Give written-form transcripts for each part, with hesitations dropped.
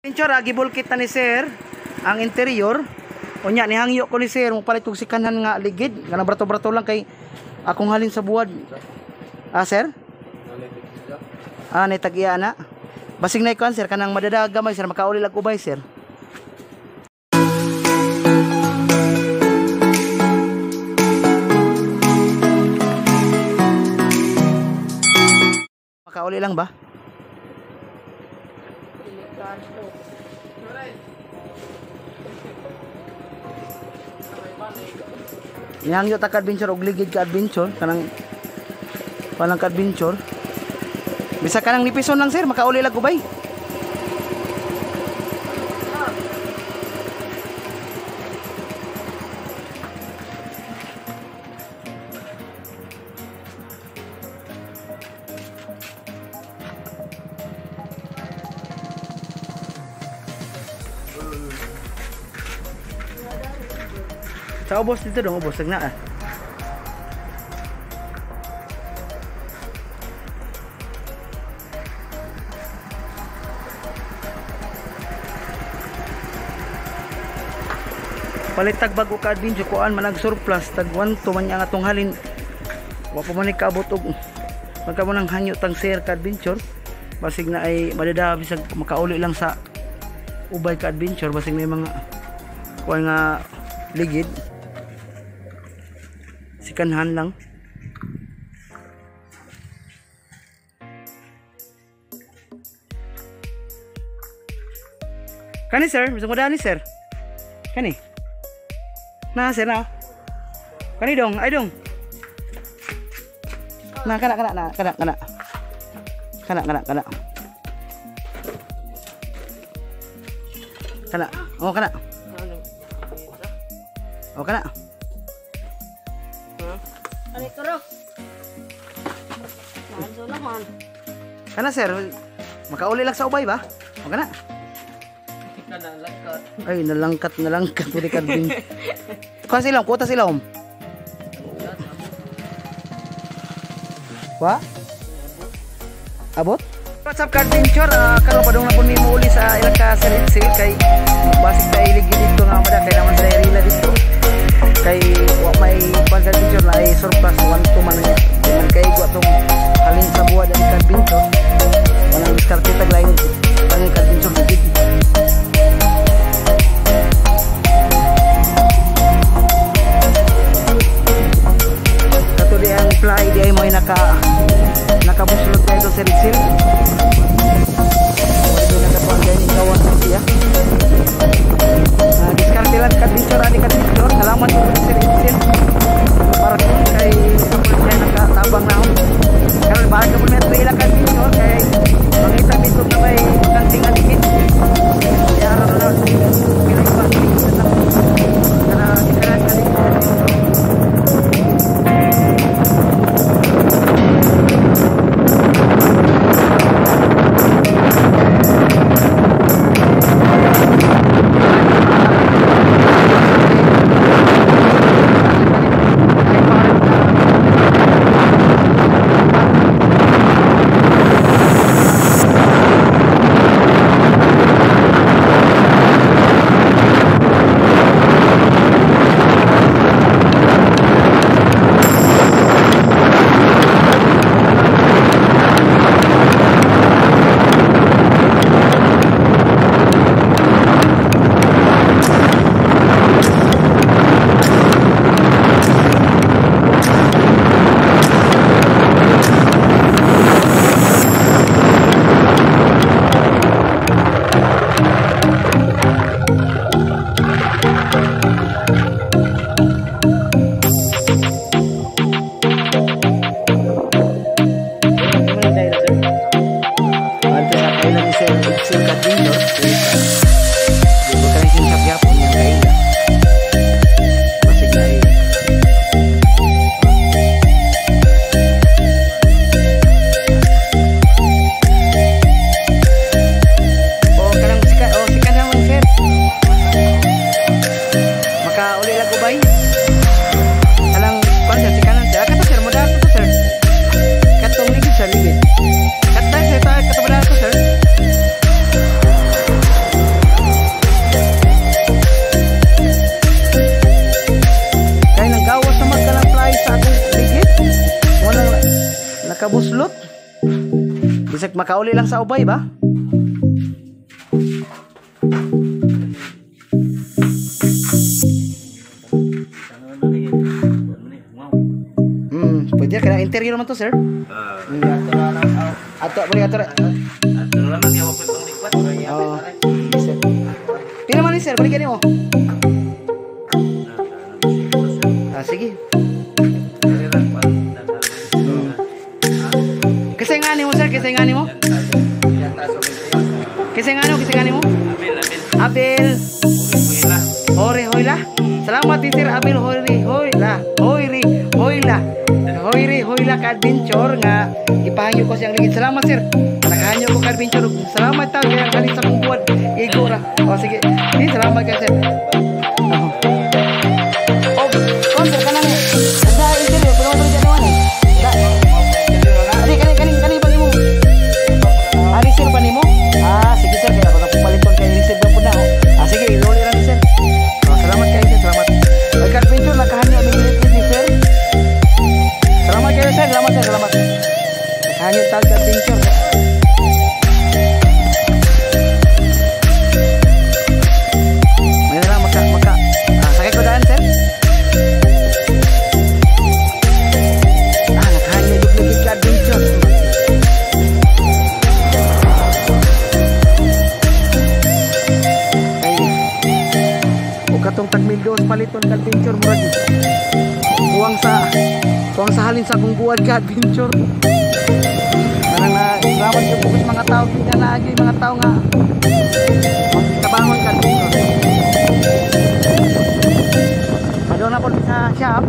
Adventure, gibulkit na ni sir ang interior. Unya nihangyo ko ni sir mo palit og sikanhan nga ligid, kanang brato-brato lang kay akong halin sa buwad. Ah, sir? Ah, nay tag-iya na. Basig na ikuan sir, kanang madadaga gamay sir, makauli lag ubay sir. Makauli lang ba? Nihangyo ta ka adventure og ligid ka adventure, kanang walang ka adventure. Bisa kanang nipison lang sir, makauli lang ubay. Sa ubos dito dong, ubos na ah. Palit tag bago ka adventure kuan man surplus tag 1 to man ang atong halin. Wa pa man kaabot og magkamo nang hanyo tang sir ka adventure. Basig na ay madada bisag makauli lang sa ubay ka adventure, basig na mga kuan nga ligid. Sikanhan lang. Kani sir, gusto mo dani sir? Kani? Na sir na. Kani dong, ay dong. Na kana kana na kana kana. Kana kana kana. Kana. Oh kana. Oh kana. Ani karo. Naman. Kana sir, makauli lang sa ubay ba? O kana. Ay, nalangkat, nalangkat pud ka din. Kuha sila, kuta sila om. Wa? Abot? What's up ka adventure? Karon padung na pud mi muuli sa ilang ka Sir Itzel kay basig ta ilig dito nga mada kay naman sa rila dito. Kay wa may pag adventure na ay surplus 1 to man niya. Di man kay igwa tong halin sa buwad ang adventure. Walang diskarte tag lain pang adventure ligid. Kato di ang fly di ay mo nakabuslot kayo to Sir Itzel. Wala nakatuan kayo ni kawan siya. Diskarte lang ka-adventure ani ka-adventure. Salamat po Sir Itzel. Para kung kay sa nakatabang na ako. Karon bahag ka po na trailer ka-adventure kay mangita dito na may kanting aligid. Kaya araw na Basig makauli lang sa ubay ba? Pwede kaya interior man to, sir. Ato bali ato. Ato lang kay wa pang likwat. Oh. Sir. Pila man ni sir, balikan nimo. Ah, sige. Kasi nga nimo sir, kasi nga nimo. Kasi nga nimo, kasi nga nimo. Abel. Hore hoyla. Salamat din Sir Abel Hore Hoyla. Hore Hoyla. Hore Hoyla ka adventure nga ipahangyo ko siyang ligid. Salamat sir. Nakahanyo ko ka adventure. Salamat ta kay ang halin sa kong buwan. Igo ra. O sige. Di salamat kay sir. Oh, kon sir kanang sa interior pero mo dyan naman eh. Kani kani kani kani pa nimo. Ah, sir pa nimo? Ah, sige sir kaya ako na paliton kay receive na pud na. Ah, sige, iluli ra ni sir. Oh, salamat kayo sir, salamat. Ay ka-adventure nakahanyo aming ligid ni sir. Salamat kayo sir, salamat sir, salamat. Nakahanyo tag ka-adventure. May na lang maka maka. Ah, sakay ko daan sir. Ah, nakahanyo ligid ka-adventure. Katong tagmildos paliton ka adventure murag kuwang sa halin sa akong buwan ka adventure. Kanang na salamat gyud po sa mga tao kina naagi mga tao nga magtabangon ka adventure. Padung na po sa shop.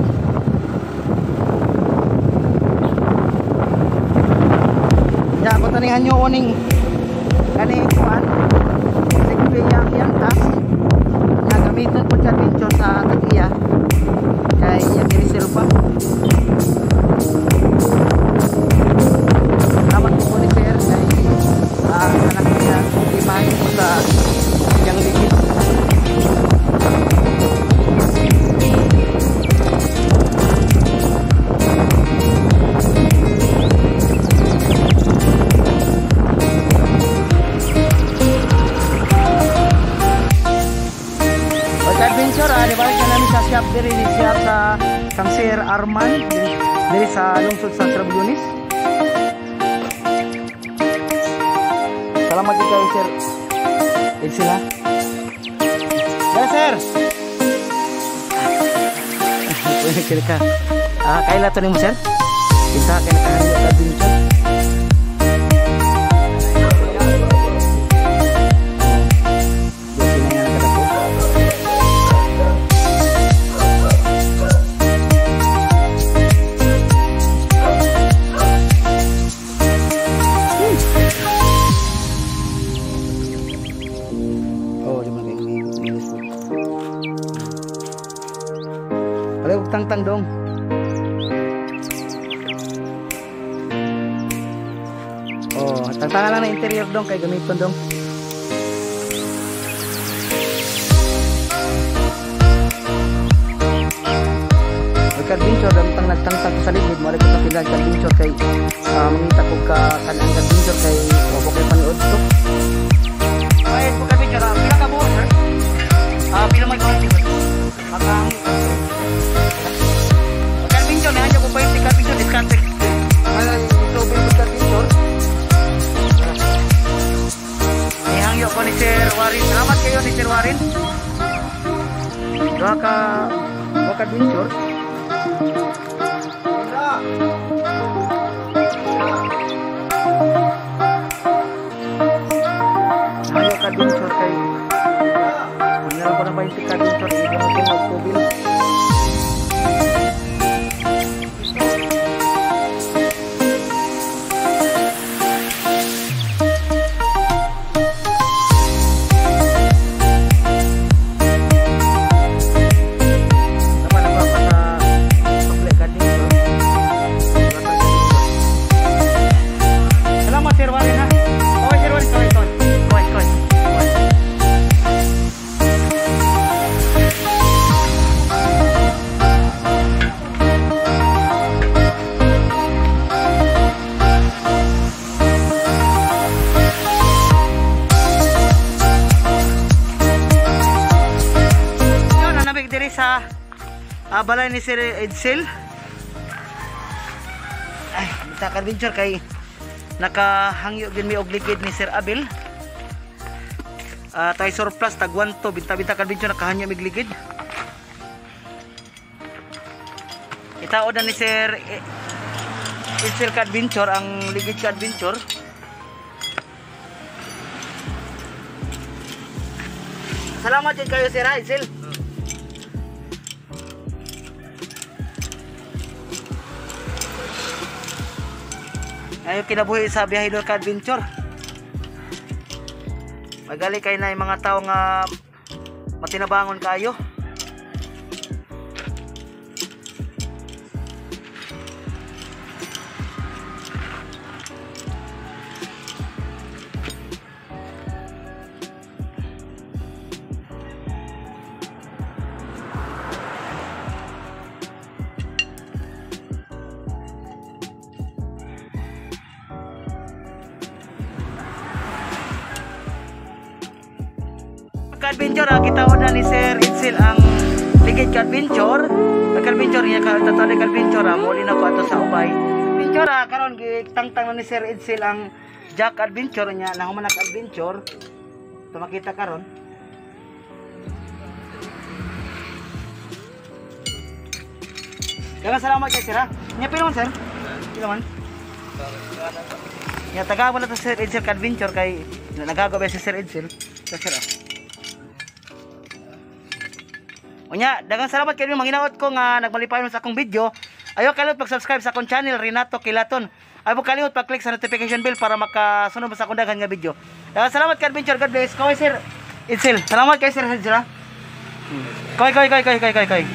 Ya ako taning hanyo oning kani kuan sigpe yang yang tas gamiton po sa adventure sa tag-iya kay iyang i-reserve pa. Salamat po ni sir kay anak niya ipahin po sa iyang ligid. Adventure, di ba na namin sa shop diri ni shop sa kang Sir Arman diri sa lungsod sa Trabiones. Salamat din kayo sir. Edsel ha. Dara sir. Pwede kira ka. Ah, kaila to nimo sir? Kinsa kay nakahanyo ka adventure. Tang-tang dong. Oh, tangtangan lang na interior dong kay gamiton dong. Adventure damtang nagtangtang ko sa ligid mo ko sa pila adventure kay mangita ko ka kanang adventure kay wa ko kay paniod to. Ay, ko adventure pila ka buo sir? Ah, pila may kuan sir. Makang adventure na hanyo ko pa yung adventure diskarte. Ay, tubig ko adventure. Nihangyo ko ni Sir Warin. Salamat kayo ni Sir Warin. Duha ka adventure. Hanyo ka adventure kay kunyara ko na ba yung adventure hindi ko natin magtubil. Balay ni Sir Edsel. Ay, bita ka-adventure kay nakahangyo gin mi og ligid ni Sir Abel. Tay surplus tag 1 to binta-binta ka-adventure nakahangyo mig ligid. Itaod na ni Sir Edsel ka-adventure ang ligid ka-adventure. Salamat din kayo Sir Edsel. Ayo kinabuhi sa biyahidor ka-adventure. Magali kay na yung mga tao nga matinabangon kayo. Ka-adventure, kita na ni Sir Edsel ang ligid ka-adventure. Ka-adventure niya ka totoo ka-adventure, muli na ko ato sa ubay. Adventure, karon gitangtang na ni Sir Edsel ang Jack Adventure niya, nahuman na ka-adventure. Ito makita karon. Daghang salamat kay sir ha. Nya pila man sir? Pila man? Nya taga wala to Sir Edsel ka-adventure kay nagago ba si Sir Edsel. Sir. Unya, daghang salamat kayo manginaot ko nga nagmalipayon sa akong video. Ayaw kalimot pag-subscribe sa akong channel Renato Quilaton. Ayaw kalimot pag-click sa notification bell para makasunod sa akong daghan nga video. Daghang salamat ka adventure. God bless. Kaway Sir Edsel. Salamat kay Sir Edsel ha. Kaway kaway kaway kaway kaway kaway.